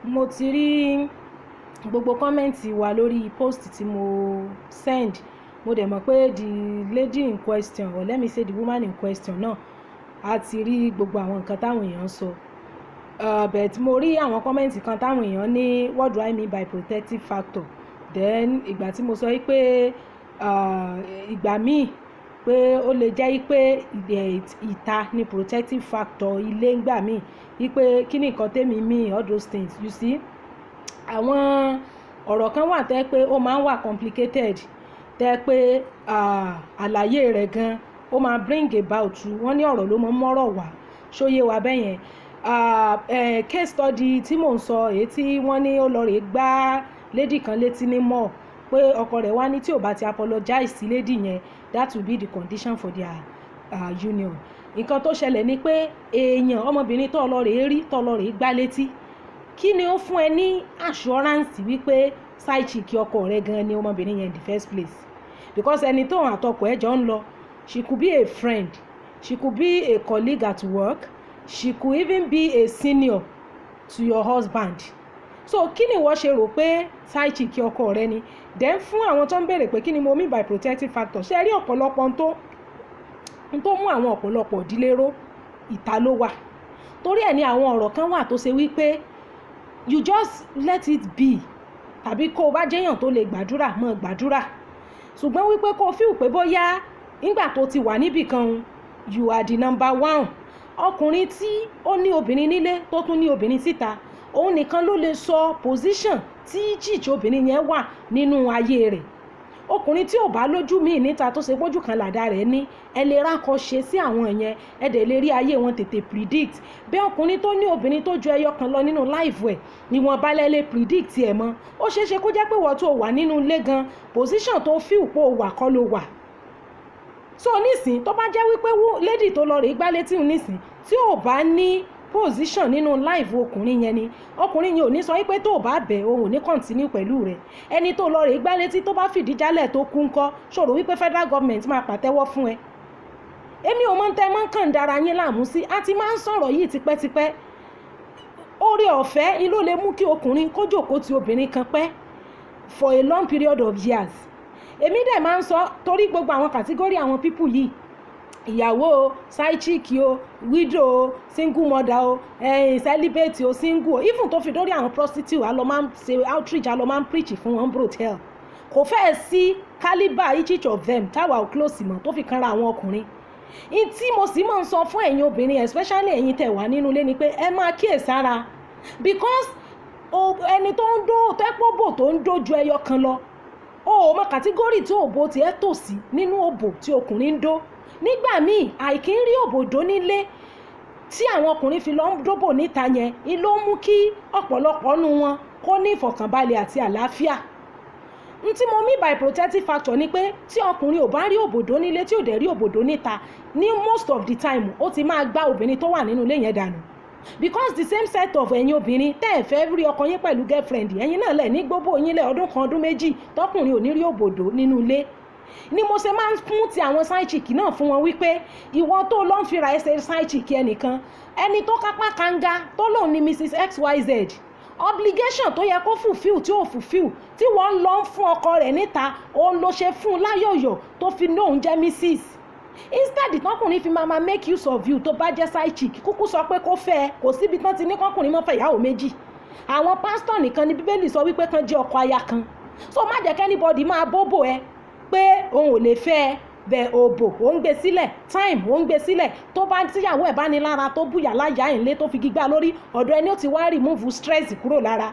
Mo ti rí gbogbo comment wa lórí post tí mo send. Mo dẹ̀ mọ̀ pé the lady in question, or let me say the woman in question náà, a ti rí gbogbo àwọn nǹkan táwọn èèyàn ń sọ. But mo rí àwọn comment kan táwọn èèyàn ní, "What do I mean by protective factor?" Then ìgbà tí mo sọ wípé ìgbà míì pé ó lè jẹ́ pé ìta ni protective factor ilé ńgbà míì, wípé kí ni nǹkan tèmi mean, all those things. You see, àwọn ọ̀rọ̀ kan wà tẹ́ pé ó máa ń wà complicated, tẹ́ pé àlàyé rẹ̀ gan ó máa bring about, wọ́n ní ọ̀rọ̀ ló máa ń mọ́rọ̀ wá. Ṣóyé wa bẹ́yẹn? Case study tí mò ń sọ, èyí tí wọ́n ní ó lọ rè gbá lady kan létí ní mall, pé ọkọ rẹ̀ wá ní tí ò bá ti apologize sí lady yẹn, that will be the condition for their union. Nǹkan tó ṣẹlẹ̀ ni pé èèyàn ọmọbìnrin tó lọ rèé rí, tó lọ rèé gbá létí, kí ni ó fún ẹ ní assurance wípé side chick ọkọ rẹ̀ gan ni ọmọbìnrin yẹn in the first place? Because ẹni tó àtọkọ ẹ̀ jọ ń lọ, she could be a friend, she could be a colleague at work, she could even be a senior to your husband. So kí ni ìwọ ṣe rò pé side chick ọkọ rẹ ni? Then fún àwọn tó ń béèrè pé kí ni mo mean by protective factor, ṣe rí ọ̀pọ̀lọpọ̀ ohun tó mú àwọn ọ̀pọ̀lọpọ̀ ìdílé ró, ìta ló wà. Torí ẹ̀ ní àwọn ọ̀rọ̀ kan wà tó ṣe wípé you just let it be, tàbí kó o bá jẹ́yàn tó lè gbàdúrà, mọ́ gbàdúrà. Ṣùgbọ́n wípé kó o feel pé bóyá nígbà tó ti wà níbì kan, you are the number one, ọkùnrin tí ó ní obìnrin nílé, tó tún ní obìnrin síta, òun nìkan ló lè sọ position tí jíjì obìnrin yẹn wà nínú ayé rẹ̀. Ọkùnrin tí ò bá lójú míì níta, tó ṣe pójú kan làdá rẹ̀ ní, ẹ lè rákọ ṣe sí àwọn yẹn, ẹ dẹ̀ lè rí ayé wọn tètè predict. Bí ọkùnrin tó ní obìnrin tó ju ẹyọ kan lọ nínú life ẹ̀, ìwọ̀nba lẹ lè predict ẹ̀ mọ́. Ó ṣeé ṣe kó jẹ́ pé wọ́n tó wà nínú ilé gan, position tó feel pé ó wà kọ́ ló wà. So nísìn, tó bá jẹ́ wípé lady tó lọ rèé gbá létí nísìn, tí ò bá ní position nínú life ọkùnrin yẹn ni, ọkùnrin yẹn ò ní sọ wípé tó o bá bẹ̀, òun ò ní continue pẹ̀lú rẹ̀. Ẹni tó lọ rèé gbá létí, tó bá fìdí jálẹ̀ tó kú ńkọ́? Ṣòro wípé federal government máa pàtẹ́wọ́ fún ẹ? Èmi ò mọ̀ ń tẹ́ mọ́ kàn dára yín láàmú sí. A ti máa ń sọ̀rọ̀ yìí tipẹ́tipẹ́. Oore ọ̀fẹ́ ni ló lè mú kí ọkùnrin kó jókòó ti obìnrin kan pẹ́ for a long period of years. Èmi dẹ̀ máa ń sọ, torí gbogbo àwọn category àwọn people yìí, ìyàwó o, side chick o, widow o, single mother o, celibate o, single o, even tó fi dórí àwọn prostitute, a lọ máa ń ṣe outreach, a lọ máa ń preach fún wọn brothel. Kò fẹ́ẹ̀ sí calibre each of them táwa ò close mọ́, tó fi kanra àwọn ọkùnrin. In tí mo sì máa ń sọ fún ẹ̀yin obìnrin, especially ẹ̀yin tẹ̀ wá nínú ilé, ni pé ẹ máa kíyèsára, because ẹni tó ń dó tẹ́pọ̀bò, tó ń dó ju ẹyọ kan lọ, o ò mọ category tí òbò tiẹ̀ tò sí nínú òbò tí ọkùnrin ń dó. Nígbà míì, àìkí ń rí òbòdó nílé tí àwọn ọkùnrin fi lọ ń dóbò níta yẹn ni ló mú kí ọ̀pọ̀lọpọ̀ nu wọn kó ní ìfọ̀kànbalẹ̀ àti àlàáfíà. N tí mo mean by protective factor ni pé tí ọkùnrin ò bá rí òbòdó nílé, tí ò dẹ̀ rí òbòdó níta, ní most of the time, ó ti máa gbá obìnrin tó wà nínú ilé yẹn dànù, because the same set of ẹ̀yin obìnrin tẹ́ ẹ̀ fẹ́ rí ọkọ yín pẹ̀lú girlfriend, ẹ̀yin náà lẹ̀ ní gbogbo yín lẹ̀ ọdún kan, ọdún 2, tọkùnrin ò ní rí òbòdó nínú ilé. Ni mo ṣe máa ń fún ti àwọn side chick náà fún wọn wípé ìwọ tó lọ ń fira ẹsẹ̀ side chick, ẹnìkan, ẹni tó kápá kanga, tó lòun ní Mrs XYZ, obligation tó yẹ kó fulfill tí ò fulfill, tí wọ́n ń lọ fún ọkọ rẹ̀ níta, òun ló ṣe fún un láyọ̀yọ̀ tó fi ní òun jẹ́ Mrs. Instead tọkùnrin fi máa make use of you, tó bá jẹ́ side chick, kúkú sọ pé kó fẹ́ ẹ. Kò síbi tán ti ní kọkùnrin mọ́ fẹ́ ìyàwó méjì. Àwọn pásítọ̀ nìkan ni Bíbélì sọ wípé kán jẹ́ ọkọ aya kan. So má jẹ́ kí anybody máa bóbò ẹ pé òun ò lè fẹ́ ẹ bẹ́ẹ̀. Òbò òun gbé sílẹ̀, time òun gbé sílẹ̀, tó bá tíyàwó ẹ̀ bá ní lára, tó búyà láyà ẹ̀ ńlé, tó fi gbígbá lórí, ọ̀dọ̀ ẹni ó ti wá remove stress kúrò lára.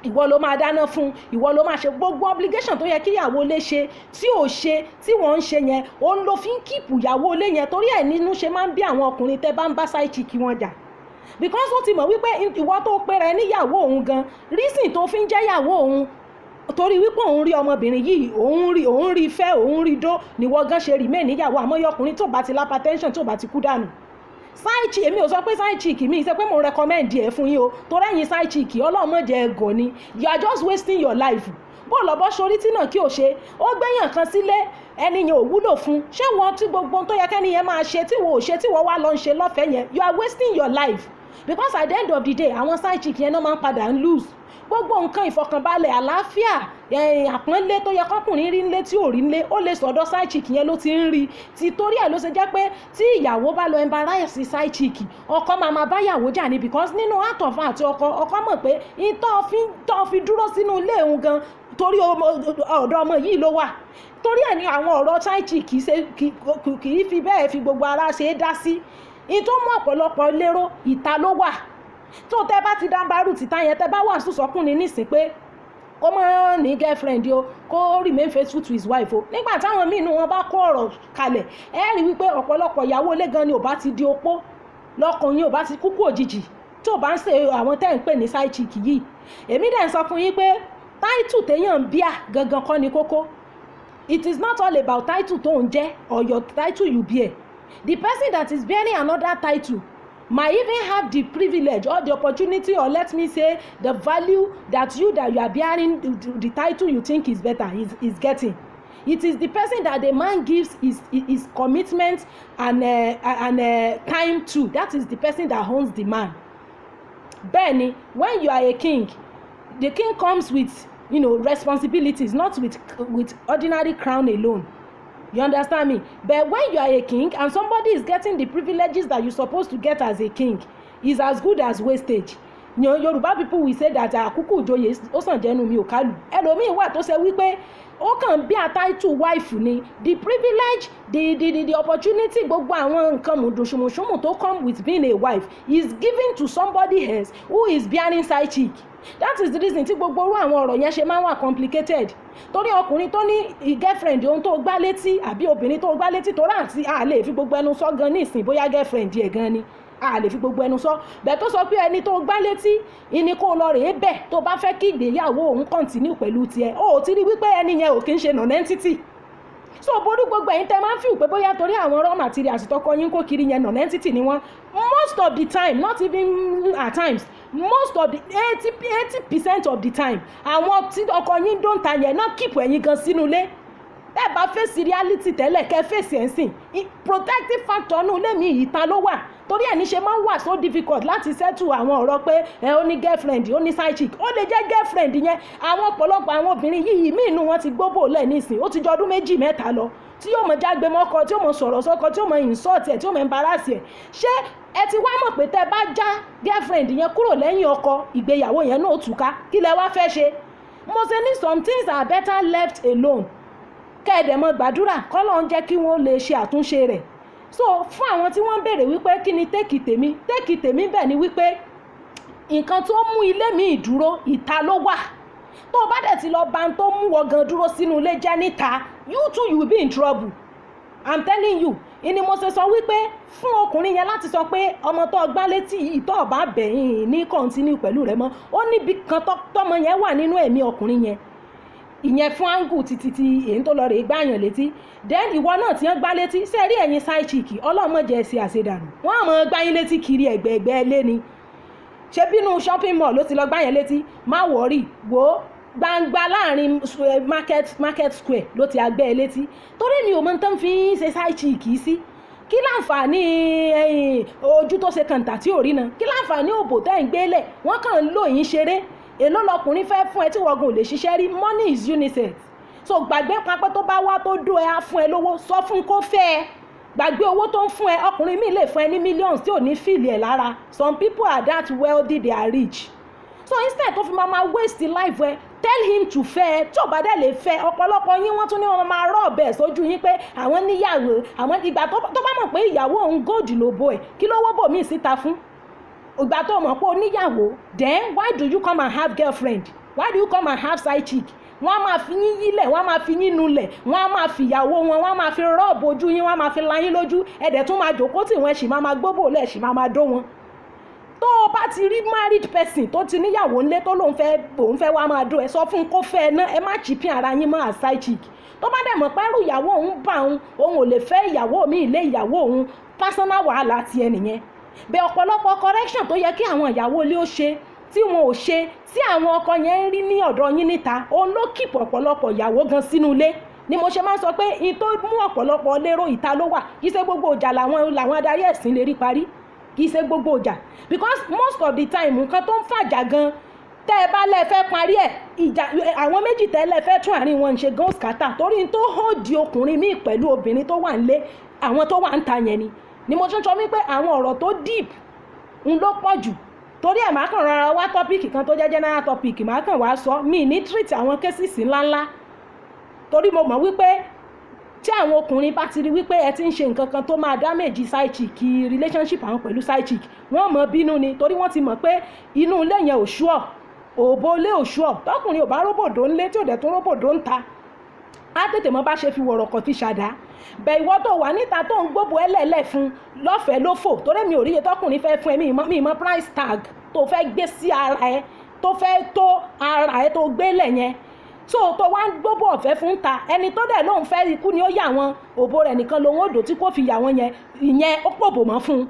Ìwọ ló máa dáná fún, ìwọ ló máa ṣe gbogbo obligation tó yẹ kí ìyàwó lè ṣe tí ò ṣe, tí wọ́n ń ṣe yẹn, òun ló fi ń keep ìyàwó ilé yẹn. Torí ẹ̀ nínú ṣe máa ń bí àwọn ọkùnrin tẹ́ bá ń bá side chick wọn jà, because ó ti mọ̀ wípé ìwọ tó pera ẹ níyàwó òun gan, reason tó fi ń jẹ́ ìyàwó òun, torí wípé òun rí ọmọbìnrin yìí, òun rí fẹ́, òun rí dó, níwọ gan ṣe remain níyàwó. Àmọ́ ọkùnrin tó bá ti l'hypertension, tó bá ti kú dànù, side chick, èmi ò sọ pé side chick mi ṣe pé mo recommend ẹ̀ fún yín o. Torí ẹ̀yin side chick, ọlọ́mọdé ẹ̀gọ́ ni. You are just wasting your life. Bó lọ́bọ́ sórí tí náà kí o ṣe, ó gbẹ̀yàn kan sílé, ẹni yẹn ò wúlò fún. Ṣé wọn tí gbogbo tó yẹ kẹ́ni yẹn máa ṣe tí wọ́n ò ṣe, tí wọ́n wá lọ ń ṣe lọ́fẹ̀ẹ́ yẹn? You are wasting your life. Because at the end of the day, àwọn side chick yẹn náà máa ń padà ń lose gbogbo nǹkan: ìfọkànbalẹ̀, àlàáfíà, àpọ́nlé tó yẹ kọkùnrin rí nílé tí ò rí nílé. Ó lè sọ̀dọ̀ side chick yẹn ló ti ń rí. Ti torí ẹ̀ ló ṣe jẹ́ pé tí ìyàwó bá lọ embarrass side chick, ọkọ máa ma bá ìyàwó jà ní, because nínú heart of heart ọkọ, ọkọ mọ̀ pé ìtọ́ fi dúró sínú ilé òun gan, torí ọ̀dọ̀ ọmọ yìí ló wà. Torí ẹ̀ ní àwọn ọ̀rọ̀ side chick kì í ṣe kì í fi bẹ́ẹ̀ fi gbogbo ara ṣe é dá sí. Ìtọ́ mú ọ̀pọ̀lọpọ̀ lérò, ìta ló wà. Tó tẹ́ bá ti dáńbárù tìta yẹn, tẹ́ bá wà sùsọ́kùnrin nísìn pé kó má ní girlfriend o, kó remain faithful to his wife o, nígbà táwọn míì inú wọn bá kó ọ̀rọ̀ kalẹ̀, ẹ rí wípé ọ̀pọ̀lọpọ̀ ìyàwó ilé gan ni ò bá ti di opó, lọ́kùnrin ò bá ti kúkú òjijì tó bá ń ṣe àwọn tẹ́ ń pè ní side chick yìí. Èmi dẹ̀ ń sọ fún yín pé title téèyàn ń bear gangan kọ́ ni kókó. It is not all about title tó ń jẹ́ or your title you bear. The person that is bearing another title might even have the privilege or the opportunity, or let me say the value that you are bearing the title you think is better is getting. It is the person that the man gives his commitment and time to. That is the person that owns the man. Bẹ́ẹ̀ni, when you are a king, the king comes with responsibilities, not with ordinary crown alone. You understand me? But when you are a king and somebody is getting the privileges that you suppose to get as a king, is as good as wastage. Yoruba people will say that àkúkú ìjòyè ó sàn jẹ́nu mi ò kálù. Ẹlòmíín wà tó ṣe wípé ó kàn bear title wife ni. The privilege, the opportunity, gbogbo àwọn nǹkan mùdùnṣùmùṣùmù tó come with being a wife is given to somebody else who is bearing side chick. That is the reason tí gbogbo irú àwọn ọ̀rọ̀ yẹn ṣe máa ń wà complicated, torí ọkùnrin tó ní girlfriend ohun tó gbá létí àbí obìnrin tó gbá létí, torí àti a lè fi gbogbo ẹnu sọ gan ní ìsìn bóyá girlfriend ẹ̀ gan ni, a lè fi gbogbo ẹnu sọ bẹ́ẹ̀, tó sọ pé ẹni tó gbá létí ìní kó lọ rèé bẹ̀ tó bá fẹ́ kí ìgbéyàwó òun continue pẹ̀lú tiẹ̀, ó ti rí wípé ẹni yẹn ò kí ń ṣe non-entity. So borí gbogbo ẹ̀yin tẹ́ máa ń feel pé bóyá torí àwọn raw materials tọkọ yín kó kiri yẹn, non-entity ni wọ́n, most of the time, not even at times, most of the 80% of the time, àwọn tí ọkọ yín dóńtà yẹn náà keep ẹ̀yin gan sínú ilé. Tẹ́ bá face reality tẹ́lẹ̀, kẹ́ face ẹ̀ ń sìn. Protective factor nù ilé mi, ìta ló wà. Torí ẹ̀ ní ṣe máa ń wà so difficult láti settle àwọn ọ̀rọ̀ pé ẹ ó ní girlfriend, ó ní side chick. Ó lè jẹ́ girlfriend yẹn, àwọn ọ̀pọ̀lọpọ̀ àwọn obìnrin yìí míì inú wọn ti gbóbò lẹ̀ nísìn, ó ti jọ ọdún 2, 3 lọ, tí yóò mọ jágbe mọ́kọ, tí yóò mọ sọ̀rọ̀ sọ́kọ, tí yóò mọ insult ẹ̀, tí yóò mọ embarrass ẹ̀. Ṣé ẹ ti wá mọ̀ pé tẹ́ bá já girlfriend yẹn kúrò lẹ́yìn ọkọ, ìgbéyàwó yẹn náà ó túká? Kí lẹ wá fẹ́ ṣe? Mo ṣe ní some things are better left alone. Kẹ́ẹ̀dẹ̀ mọ gbàdúrà kọ́lọ́ ń jẹ́ kí wọ́n lè ṣe àtúnṣe rẹ̀. So fún àwọn tí wọ́n ń béèrè wípé kí ni take tèmi, take tèmi bẹ̀ ni wípé nǹkan tó mú ilé mi dúró, ìta ló wà. Tó o bá dẹ̀ ti lọ bá ń tó mú wọ gan dúró sínú ilé jẹ́ níta, you too, you will be in trouble, I'm telling you. Ìní mo ṣe sọ wípé fún ọkùnrin yẹn láti sọ pé ọmọ tó gbá létí yìí, tó bá bẹ̀yìn ní continue pẹ̀lú rẹ̀ mọ́, ó níbi kan tọ́mọ yẹn wà nínú ẹ̀mí ọkùnrin yẹn. Ìyẹn fún angle títí tí èyí tó lọ rèé gbáyàn létí. Then ìwọ náà tí wọ́n gbá létí, ṣé rí ẹ̀yin side chick, ọlọ́mọdé ẹ̀ ṣe àṣedànù. Wọ́n á mọ̀ gbáyín létí kiri ẹ̀gbẹ̀ẹ̀gbẹ́ lé ni. Ṣé bínú shopping mall ló ti lọ gbáyàn létí? Má worry, wò ó, gbangba láàrin market square ló ti agbẹ́ ẹ létí. Torí mi ò mọ tán fi ń ṣe side chick sí. Kí láǹfààní ojú tó ṣe kàǹtà tí ò rí na? Kí láǹfààní òbò tẹ́ ń gbélẹ̀? Wọ́n kàn ń lò yín ṣeré. Èló lọkùnrin fẹ́ fún ẹ tí wọ́n gan ò lè ṣiṣẹ́ rí? Money is unisex. So gbàgbé papẹ́ tó bá wá tó dó ẹ, á fún ẹ lówó, sọ fún kó fẹ́ ẹ. Gbàgbé owó tó ń fún ẹ. Ọkùnrin míì lè fún ẹ ní millions tí ò ní feel ẹ lára. Some people are that wealthy, they are rich. So instead tó fi máa máa waste life ẹ, tell him to fẹ́ ẹ. Tí ò bá dẹ̀ lè fẹ́, ọ̀pọ̀lọpọ̀ yín, wọ́n tún ní wọ́n máa rọ̀ ọ̀bẹ sójú yín pé àwọn níyàwó àwọn. Ìgbà tó bá mọ̀ pé ìyàwó òun gold ló bo ẹ̀, kí ló wọ́ bò míì síta fún? Ìgbà tó mọ̀ pé o níyàwó, then why do you come and have girlfriend? Why do you come and have side chick? Wọ́n á máa fi yín yílẹ̀, wọ́n á máa fi yín nulẹ̀, wọ́n á máa fi ìyàwó wọn, wọ́n á máa fi rub ojú yín, wọ́n á máa fi la yín lójú. Ẹ̀dẹ̀ tún máa jòkó tí wọ́n sì máa máa gbóbò lẹ̀, sì máa máa dó wọn. Tó o bá ti rí married person tó ti níyàwó ńlé tó lóun fẹ́, òun fẹ́ wá máa dó ẹ, sọ fún un kó fẹ́ ẹ ná. Ẹ má cheapen ara yín mọ́ as side chick. Tó bá dẹ̀ mọ̀ pẹ́rù ìyàwó òun bá òun, òun ò lè fẹ́ ìyàwó mi ilé ìyàwó òun, personal wàhálà tiẹ̀ nìyẹn. Bẹ́ẹ̀ ọ̀pọ̀lọpọ̀ correction tó yẹ kí àwọn ìyàwó ilé ó ṣe tí wọn ò ṣe, tí àwọn ọkọ yẹn ń rí ní ọ̀dọ̀ yín níta, òun ló keep ọ̀pọ̀lọpọ̀ ìyàwó gan sínú ilé. Ni mo ṣe máa ń sọ pé in tó mú ọ̀pọ̀lọpọ̀ lérò, ìta ló wà. Kì í ṣe gbogbo ìjà làwọn adarí ẹ̀sìn lè rí parí. Kì í ṣe gbogbo ìjà làwọn pásítọ̀ lè rí parí. Kì í ṣe gbogbo ìjà, because most of the time, nǹkan tó ń fàjà gan, tẹ́ ẹ bá lẹ́ fẹ́ parí ẹ̀, ìjà àwọn méjì tẹ́lẹ̀ fẹ́ tún àárín wọn ṣe gan scatter, torí n tó hold ọkùnrin míì pẹ̀lú obìnrin tó wà nílé, àwọn tó wà ń ta yẹn ni mo tún sọ wípé àwọn ọ̀rọ̀ tó deep ń ló pọ̀ jù. Torí ẹ̀, máa kàn rọra wá topic kan tó jẹ́ general topic, máa kàn wá sọ mí ní treat àwọn cases ńláńlá, torí mo mọ̀ wípé tí àwọn ọkùnrin bá ti rí wípé ẹ ti ń ṣe nǹkan kan tó máa damage side chick, relationship àwọn pẹ̀lú side chick, wọ́n mọ̀ bínú ni, torí wọ́n ti mọ̀ pé inú ilé yẹn ò sure, òbó ilé ò sure. Tọkùnrin ò bá róbòdó ńlé, tí ò dẹ̀ tún róbòdó ń ta, á tètè mọ bá ṣe fi wọ̀rọ̀kọ̀ fi ṣàdá bẹ̀. Ìwọ tó wà níta tó ń gbóbo ẹlẹ́lẹ̀ fún lọ́fẹ̀ẹ́ lófò, torí mi ò ríye tọkùnrin fẹ́ fún ẹ, mi mọ price tag tó fẹ́ gbé sí ara ẹ, tó fẹ́ tó ara ẹ tó gbélẹ̀ yẹn, so tó wá ń gbóbò ọ̀fẹ́ fún ta. Ẹni tó dẹ̀ lóun fẹ́ ikú ni ó yà wọn, òbó rẹ̀ nìkan lòun ó dò tí kò fi yà wọn yẹn, ìyẹn ó pòbò mọ́ fún un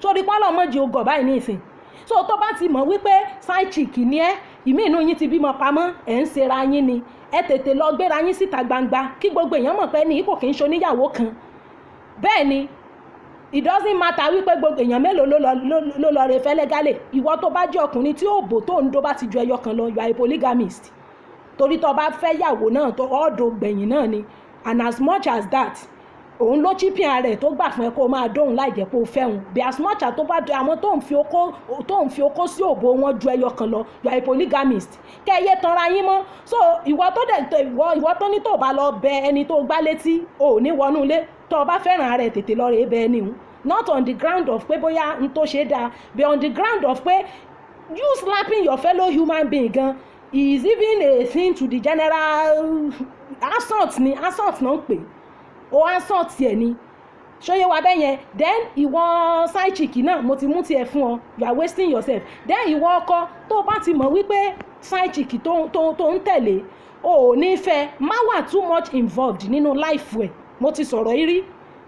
sórí pálọ̀ mọ́jì ogọ̀ báyìí ní ìsìn. So tó bá ti mọ̀ wípé side chick ni ẹ́, ìmí inú yín ti bímọ pamọ́, ẹ̀ ń ṣera yín ni, ẹ tètè lọ gbéra yín síta gbangba kí gbogbo èèyàn mọ̀ pé ní kò kí ń ṣoníyàwó kan. Bẹ́ẹ̀ ni, it doesn't matter wípé gbogbo èèyàn mélòó ló lọ rẹ fẹ́ legally. Ìwọ tó bá jẹ́ ọkùnrin tí ó bò tó ń dó bá ti ju ẹyọ kan lọ, you are a polygamist, torí tó bá fẹ́ yàwó náà, tó ọ̀dọ̀ gbẹ̀yìn náà ni. And as much as that, òun ló champion rẹ̀ tó gbà fún ẹ kó o máa dóhùn láì jẹ́ pé o fẹ́ òun bí, as much as tó bá àwọn tó ń fi okó sí òbò wọn ju ẹyọ kan lọ, you are a polygamist. Kẹ́ ẹ yé tanra yín mọ́. So ìwọ tó dẹ̀ tó ìwọ tó ní tó bá lọ bẹ ẹni tó gbá létí, ò ní wọnú ilé. Tó o bá fẹ́ràn rẹ̀, tètè lọ rèé bẹ ẹni hùn, not on the ground of pé bóyá n tó ṣe dáa, but on the ground of pé you slapping your fellow human being gan is even a thing to the general. Assault ni, assault náà ń pè ó, assault ẹ̀ ni. Ṣóyè wa bẹ́ẹ̀ yẹn? Then ìwọ side chick náà, mo ti mú tiẹ̀ fún ọ, you are wasting yourself. Then ìwọ ọkọ tó bá ti mọ̀ wípé side chick tó ń tẹ̀lé o ò ní fẹ́, má wà too much involved nínú life ẹ̀. Mo ti sọ̀rọ̀ yìí rí,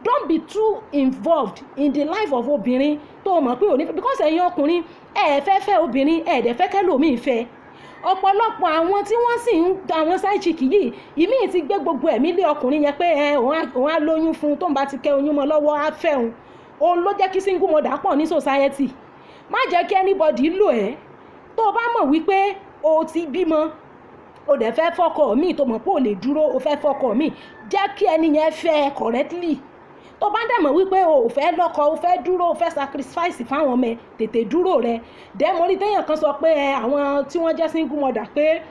don't be too involved in the life of obìnrin tó o mọ̀ pé ò ní fẹ́, because ẹ̀yin ọkùnrin, ẹ̀ fẹ́ fẹ́ obìnrin, ẹ̀ dẹ̀ fẹ́ kẹ́lòmíì fẹ́. Ọ̀pọ̀lọpọ̀ àwọn tí wọ́n sì ń àwọn side chick yìí, ìmíì ti gbé gbogbo ẹ̀mí lé ọkùnrin yẹn pé ẹ òun á lóyún fún un, tóun bá ti kẹ́ oyún mọ́ lọ́wọ́, á fẹ́ òun. Òun ló jẹ́ kí single mother pọ̀ ní society. Má jẹ́ kí anybody lò ẹ́. Tó o bá mọ̀ wípé o ti bímọ, o dẹ̀ fẹ́ fọ́kọ míì, tó mọ̀ pé o lè dúró, o fẹ́ fọ́kọ míì, jẹ́ kí ẹni yẹn fẹ́ correctly. Tó bá dẹ̀ mọ̀ wípé o ò fẹ́ lọ́kọ, o fẹ́ dúró, o fẹ́ sacrifice fáwọn ọmọ ẹ, tètè dúró rẹ. Dẹ́ mo rí téèyàn kan sọ pé ẹ àwọn tí wọ́n jẹ́ single mother, pé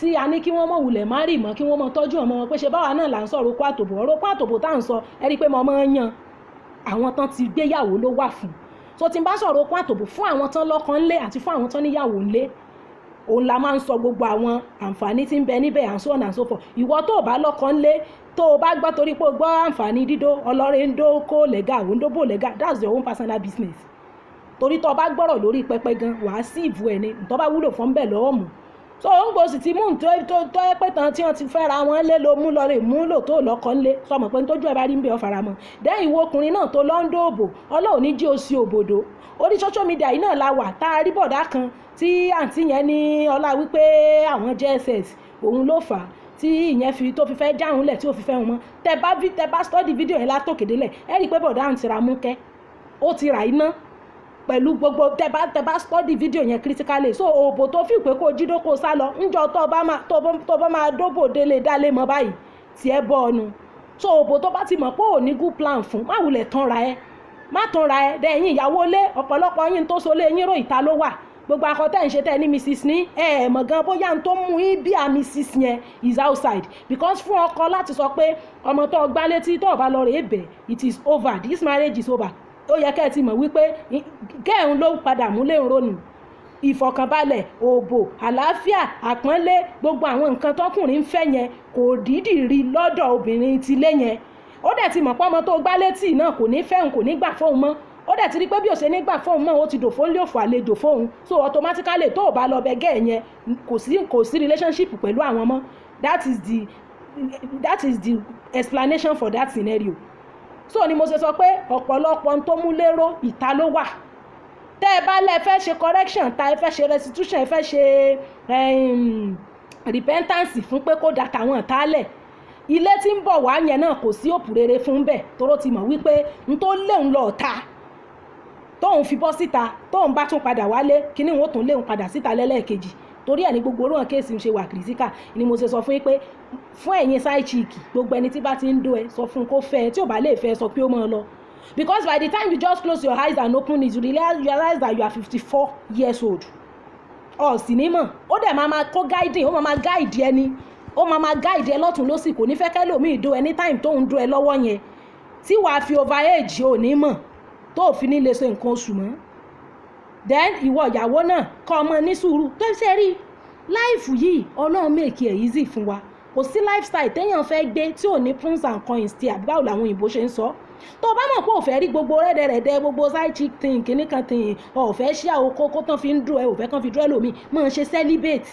tí a ní kí wọ́n mọ̀ wulẹ̀ má rì mọ́, kí wọ́n mọ̀ tọ́jú ọmọ wọn, pé ṣe báwa náà là ń sọ̀rọ̀ okó àtòbò. Ọ̀rọ̀ okó àtòbò tá à ń sọ, ẹ rí i pé mo máa ń yan àwọn tán ti gbéyàwó ló wà fún. So tí n bá sọ̀rọ̀ okó àtòbò, fún àwọn tán lọ́kọ ńlé àti fún àwọn tán níyàwó ńlé, òun la máa ń sọ gbogbo àwọn àǹfààní tí ń bẹ níbẹ̀ and so on and so forth. Ìwọ tó o bá lọ́kọ ńlé, tó o bá gbọ́ torí pé o gbọ́ àǹfààní dídó ọlọ́rẹ́ ń dó kó lẹ́gà, òun dóbò lẹ́gà, that's your own personal business, torí tó o bá gbọ́rọ̀ lórí pẹpẹ gan, wàá sí ìbú ẹ̀ ni tó bá wúlò fún bẹ́ẹ̀ lọ́wọ́ mú. So ó ń gbòòsì tí mú tó ẹ pé tán tí wọ́n ti fẹ́ra wọn lé ló mú lọ rè mú lò tó lọ́kọ ńlé, sọmọ pé nítójú ẹ bá rí ń bẹ ọ fara mọ́. Then ìwọ ọkùnrin náà tó lọ ń dóòbò, Ọlọ́run ní jí o sí òbòdó. Orí social media yìí náà la wà tá a rí bọ̀dá kan tí àǹtí yẹn ní ọlá wípé àwọn jẹ́ ss, òun ló fà á tí ìyẹn fi tó fi fẹ́ jáhùn lẹ̀, tí ò fi fẹ́ wọn mọ́. Tẹ bá study video yẹn látòkè délẹ̀, ẹ rí i pé bọ̀dá ń tira mú kẹ́, ó ti rà iná pẹ̀lú gbogbo. Tẹ bá study video yẹn critically, so òbò tó fi pé kó jídó kó sá lọ ńjọ tó bá máa dóbò délé dálé mọ́ báyìí, tiẹ̀ bọ́ ọnu. So òbò tó bá ti mọ̀ pé ò ní good plan fún, má wulẹ̀ tanra ẹ, má tanra ẹ. Dẹ̀yìn ìyàwó lé, ọ̀pọ̀lọpọ̀ yín tó so lé yín rò, ìta ló wà. Gbogbo akọ tẹ́ ń ṣe tẹ́ ní Mrs ní ẹ ẹ̀ mọ̀ gan bóyá n tó mú yín bí a Mrs yẹn is outside, because fún ọkọ láti sọ pé ọmọ tó gbá létí, tó bá lọ rèé bẹ̀, it is over, this marriage is over, ó yẹ kẹ́ ẹ ti mọ̀ wípé gẹ́ẹ̀hún ló padà múlé ń ronú ìfọ̀kànbalẹ̀, òbò, àlàáfíà, àpọ́nlé, gbogbo àwọn nǹkan tọkùnrin ń fẹ́ yẹn, kò dídì rí lọ́dọ̀ obìnrin tilé yẹn. Ó dẹ̀ ti mọ̀ pé ọmọ tó gbá létí náà kò ní fẹ́hùn, kò ní gbà fóun mọ́. Ó dẹ̀ ti rí pé bí ó ṣe ní gbà fóun mọ́, ó ti dòfó lé òfò àlejò fóun. So automatically, tó o bá lọ bẹ gẹ́ẹ̀ yẹn, kò sí relationship pẹ̀lú àwọn mọ́. That is the explanation for that scenario. So ni mo ṣe sọ pé ọ̀pọ̀lọpọ̀ n tó mú lérò, ìta ló wà. Tẹ́ ẹ bá lẹ́ fẹ́ ṣe correction, ta ẹ fẹ́ ṣe restitution, ẹ fẹ́ ṣe repentance fún pé kó da tàwọn ìtálẹ̀, ilé tí ń bọ̀ wá yẹn náà, kò sí òpù rere fún bẹ́ẹ̀, toró ti mọ̀ wípé n tó léun lọ ta. Tóun fi bọ́ síta, tóun bá tún padà wálé, kíní wọn ó tún léun padà síta lẹ́lẹ́ẹ̀kejì. Torí ẹ̀ ní gbogbo orú hàn case ń ṣe wà critical. Ni mo ṣe sọ fún yín pé fún ẹ̀yin side chick, gbogbo ẹni tí bá ti ń dó ẹ, sọ fún kó fẹ́ ẹ. Tí ò bá lè fẹ́ ẹ, sọ pé ó máa lọ, because by the time you just close your eyes and open it, you realize that you are 54 years old. Ọ̀ sì ní mọ̀, ó dẹ̀ máa máa kó guiding, ó máa máa guide ẹni, ó máa máa guide ẹ lọ́tún lọ́sì. Kò ní fẹ́ kẹ́lòmíì dó anytime tó ń dó ẹ lọ́wọ́ yẹn, tí wàá fi over age, ò ní mọ̀, tó ò fi ní lè ṣe nǹkan oṣù mọ́. Then ìwọ ìyàwó náà, kọ́ ọmọ ní sùúrù tó ṣe rí. Life yìí, Ọlọ́run make it easy fún wa. Kò sí lifestyle téèyàn fẹ́ gbé tí ò ní pros and cons tí, àbí báwo làwọn òyìnbó ṣe ń sọ. Tó o bá mọ̀ pé ò fẹ́ rí gbogbo rẹ́dẹ̀rẹ́dẹ́, gbogbo side chick thing, kìíní kan thing, ò fẹ́ ṣí àwọn kókó tán fi ń dùn ẹ, ò fẹ́ kán fi dúró lómi, máa ṣe celibate,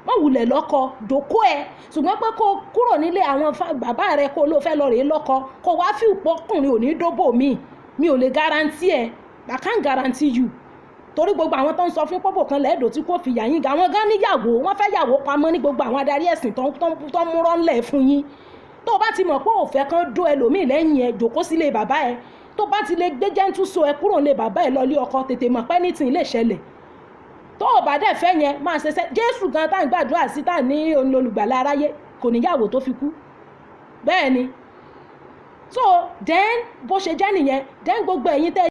wọ́n wulẹ̀ lọ́kọ dòkó ẹ. Ṣùgbọ́n pé kó kúrò nílé àwọn bàbá rẹ, kó ló fẹ́ lọ rèé lọ́kọ, kó wá fi ìpọ́kùnrin ò ní dóbò mi, mi ò lè guarantee ẹ. I can't guarantee you, torí gbogbo àwọn tó ń sọ fún pọ́pọ̀ kan lẹ́ẹ̀dọ̀ tí kò fi yà yín ga, àwọn gan níyàwó, wọ́n fẹ́ yàwó pamọ́ ní gbogbo àwọn adarí ẹ̀sìn tó ń múrọ́ ńlẹ̀ fún yín. Tó o bá ti mọ̀ pé ò fẹ́ kán dó ẹlòmíì lẹ́yìn ẹ, jòkó sílé bàbá ẹ. Tó bá ti lè gbé gentle soul ẹ kúrò nílé bàbá ẹ lọ ilé ọkọ, tètè mọ̀ pé anything lè ṣẹlẹ̀. Tó o bá dẹ̀ fẹ́ yẹn, máa ṣe sẹ́. Jésù gan tá à ń gbàdúrà sí, tá à ní olùgbàlà aráyé, kò níyàwó tó fi kú. Bẹ́ẹ̀ ni. So then, bó ṣe jẹ́ nìyẹn. Then gbogbo ẹ̀yin tẹ́